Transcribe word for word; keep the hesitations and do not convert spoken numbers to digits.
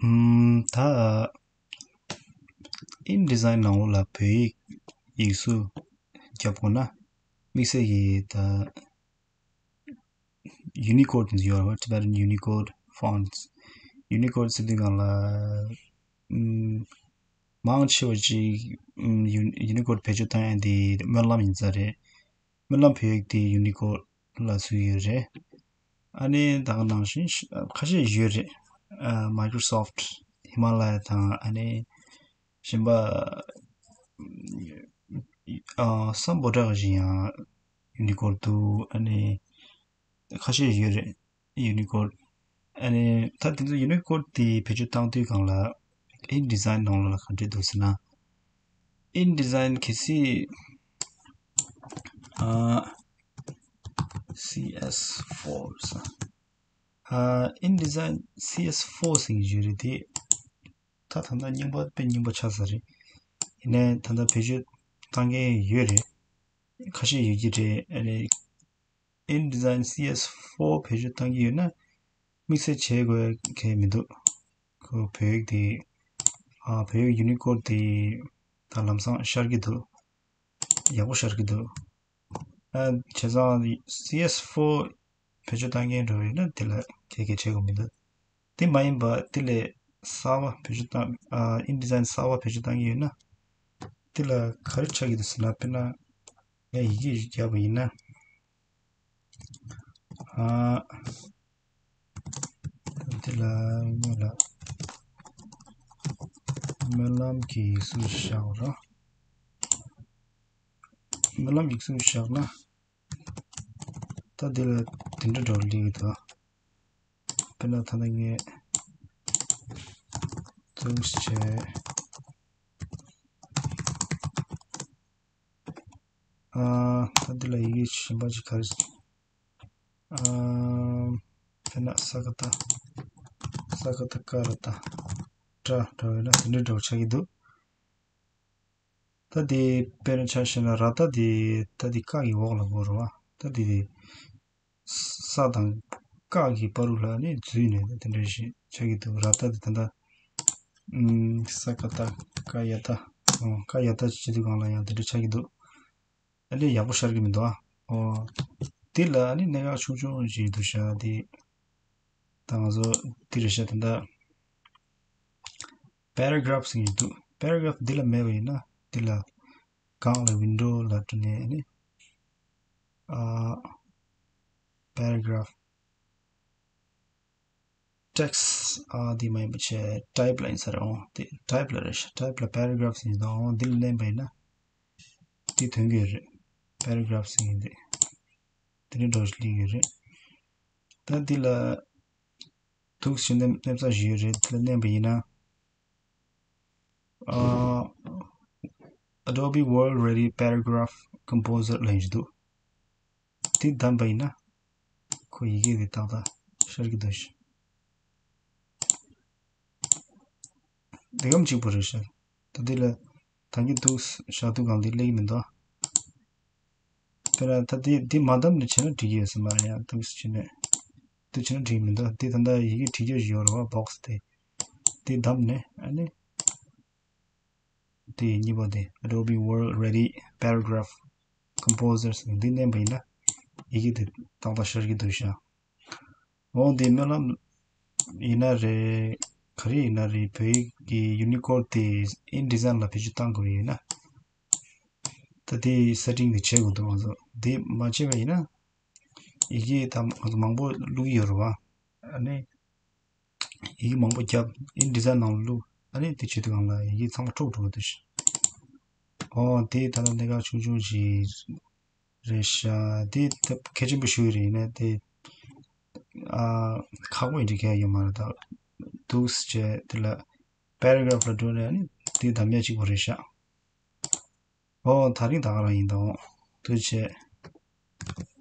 ཨུམ། ད་InDesign ནང་ལོགས་ལ་བོད་ཡིག་ཡིག་གཟུགས་རྒྱབ་དགོས་ན་དམིགས་བསལ་གྱི་ད་Unicode ཡོད་རེད་བ། Tibetan Unicode fonts. Unicode ཟེར་དུས་སྒང་ལ་ཨུམ། མང་ཆེ་བ་ཅིག་ཨུམ། Uni- Unicode བེད་སྤྱོད་བཏང་ཡ་དེ་སྨོན་ལམ་ཡིན་ས་རེད། སྨོན་ལམ་བོད་ཡིག་དེ་Unicode ལ་བཟོས་ཡོད་རེད། ཨ་ནི་ད་ག་ནང་བཞིན་ཤ- ཁ་ཤས་ཡོད་རེད། ཨ། Microsoft Himalaya དང་ཨ་ནི་གཞན་པ་ཨ། སམ་བྷོ་ཊ་ག་ཞིག་ཡང་Unicode འདུག་ཨ་ནི་ཁ་ཤས་ཡོད་རེད། Unicode ཨ་ནི་ད་དེ་ཚོ་Unicode དེ་བེད་སྤྱོད་བཏང་དུས་སྒང་ལ་InDesign ནང་ལ་ག་འདྲས་འདུག་ཟེར་ན། InDesign གལ་སྲིད་ཨ། CS four ཟེར། ཨ། InDesign CS four ཟེར་གྱི་ཡོད་རེད་དེ། ད་ད་ལྟ་རྙིང་པ་དཔེ་རྙིང་པ་ཆགས་ས་རེད། ཡིན་ནའི་ད་ལྟ་བེད་སྤྱོད་བཏང་མཁན་ཡོད་རེད། ཁ་ཤས་ཡོད་ཀྱི་རེད། ཨ་ནི་InDesign CS four བེད་སྤྱོད་བཏང་གི་ཡོད་ན་དམིགས་བསལ་བྱེད་དགོས་མཁན་མི་འདུག་ཁོ་བོད་ཡིག་དེ། ཨ། བོད་ཡིག་Unicode དེ་ད་ལམ་སང་ཤར་གྱི་འདུག་ཡག་པོ་ཤར་གྱི་འདུག་ཨ། བྱས་ཙང་CS four བེད་སྤྱོད་བཏང་མཁན་འདྲ་བོ་ཡོད་ན་དེ་ལ་ག་གེ་བྱེད་དགོས་མི་འདུག་དེ་མ་ཡིན་པ་དེ་ལས་གསར་པ་བེད་སྤྱོད་བཏང་། ཨ། InDesign གསར་པ་བེད་སྤྱོད་བཏང་གི་ཡོད་ན་དེ་ལ་ག་རེ་ཆགས་ཀྱི་འདུག་ཟེར་ན། དཔེར་ན་ངས་ཡི་གེ་ཞིག་བརྒྱབ་པ་ཡིན་ན། ཨ། འདི་ལ་སྔོན་ལ་སྨོན་ལམ་གྱི་ཡིག་གཟུགས་བཞག་རོགས། སྨོན་ལམ་ཡིག་གཟུགས་བཞག་ན། ད་འདི་ལ་དེ་འདྲ་འདྲ་བོ་སླེབས་ཀྱི་འདུག་དཔེར་ན་ད་ལྟ་ངས་འདུག་སེ་བྱས། ཨ། ད་འདི་ལ་ཡི་གེ་གཞན་པ་ཅིག་ག་རེ། ཨ། དཔེར་ན་ས་ཀ་བཏགས། ས་ཀ་བཏགས་ཀ་ར་བཏགས། ཀྲ་འདྲ་བོ་ཡིན་ན་དེ་འདྲ་འདྲ་བོ་ཆགས་ཀྱི་འདུག་ད་དེ་དཔེར་ན་ཆ་བཞག་ན་ར་བཏགས་དེ་ད་དེ་ཀ་གི་འོག་ལ་འགྲོ་རེད་བ། ད་དེ་དེ་ས་དང་ཀ་གི་བར་དུ་ལ་ནི་འཛུལ་ནས་དེ་འདྲ་ཞིག་ཆགས་ཀྱི་འདུག་ར་བཏགས་དེ་ད་ལྟ་ཨུམ། ས་ཀ་བཏགས་ཀ་ཡ་བཏགས། ཨོ། ཀ་ཡ་བཏགས་བྱེད་དུས་སྒང་ལ་ཡང་དེ་འདྲ་ཆགས་ཀྱི་འདུག་ཨ་ནི་ཡག་པོ་ཤར་གྱི་མི་འདུག་ཨ། ཨོ། འདི་ལ་ཨ་ནི་གནད་འགག་ཆུང་ཆུང་ཞིག་འདུག་ཤག་དེ་ད་ང་ཚོ་འདི་རེད་ཤག་ད་ལྟ་paragraph ཟེར་གྱི་འདུག paragraph འདི་ལ་མེད་པ་ཡིན་ན་འདི་ལ་སྒང་ལ་window ལ་འགྲོ་ནས་ཨ་ནི། ཨ། paragraph text ཨ། འདི་མ་ཡིན་པ་བྱས་type ལ་ཡིན་ས་རེད། འོང་དེ་type ལ་རེད་ཤག type ལ་paragraph ཟེར་གྱི་འདུག་འོང་འདི་ལ་མནན་པ་ཡིན་ན་འདི་ཐོན་གྱི་ཡོད་རེད། paragraph ཟེར་གྱི་འདི་དེ་ནས་འགྲོ་སླེབས་ཡོད་རེད། ད་འདི་ལ་འདུག་སེ་མནན་མནན་ས་ཞིག་ཡོད་རེད། དེ་ལ་མནན་པ་ཡིན་ན། ཨ། Adobe World Ready Paragraph Composer ལབ་ཡག་ཅིག་འདུག་དེ་བདམས་པ་ཡིན་ན། ཁོ་ཡི་གེ་དེ་ཏག་ཏག་ཤར་གྱི་འདུག་ཤག་འདི་གམ་གཅིག་པོ་རེད་ཤག་ད་འདི་ལ་ད་གིན་འདུག་སེ་བཞག་དུས་སྒང་འདི་སླེབས་ཀྱི་མི་འདུག་དཔེར་ན་ད་འདི་འདི་མ་བདམས་ནས་བྱས་ན་འགྲིག་གི་ཡོད་ས་མ་རེད། ཡང་འདུག་སེ་བྱས་ནས་འདི་བྱས་ན་འགྲིག་གི་མི་འདུག་འདི་ད་ལྟ་ཡི་གེ་བྲིས་རྒྱུ་ཞིག་ཡོད་རེད་བ། box དེ་འདི་བདམས་ནས་ཨ་ནི། དེ་གཉིས་པ་དེ་Adobe World Ready Paragraph Composer ཟེར་འདི་མནན་པ་ཡིན་ན་ཡི་གེ་དེ་ཏག་ཏག་ཤར་གྱི་འདུག་ཤག་འོ་དེ་སྨོན་ལམ་ཡིན་ན་རེད། ག་རེ་ཡིན་ན་རེད། བོད་ཡིག་གི་Unicode དེ་InDesign ལ་བེད་སྤྱོད་གཏང་དགོས་ཡིན་ན། ད་དེ་setting དེ་བྱེད་དགོས་འདུག་ང་ཚོ་དེ་མ་བྱས་པ་ཡིན་ན་ཡི་གེ་ད་ང་ཚོ་མང་པོ་བླུགས་ཀྱི་ཡོད་རེད་བ། ཨ་ནི། ཡི་གེ་མང་པོ་བརྒྱབ། InDesign ནང་ལ་བླུགས། ཨ་ནི་དེ་བྱེད་དུས་སྒང་ལ་ཡི་གེ་ཚང་མ་འཁྲུག་འགྲོ་གི་འདུག་ཤག་འོ་དེ་ད་ལྟ་གནད་འགག་ཆུང་ཆུང་ཞིག་རེད་ཤག་དེ་ད་གལ་ཆེན་པོ་ཞིག་རེད། ཡིན་ན་དེ་ཨ་ཁག་པོ་ཡིན་གྱི་ཁྱད་ཡོད་མ་རེད། ད་འདུག་སེ་བྱས་དེ་ལ་paragraph ལ་འགྲོ་ནས་ཨ་ནི་དེ་བདམས་ཡག་གཅིག་པོ་རེད་ཤག་འོ་ད་རིང་ད་ག་རང་ཡིན། ད་འོ་ཐུགས་རྗེ་ཆེ།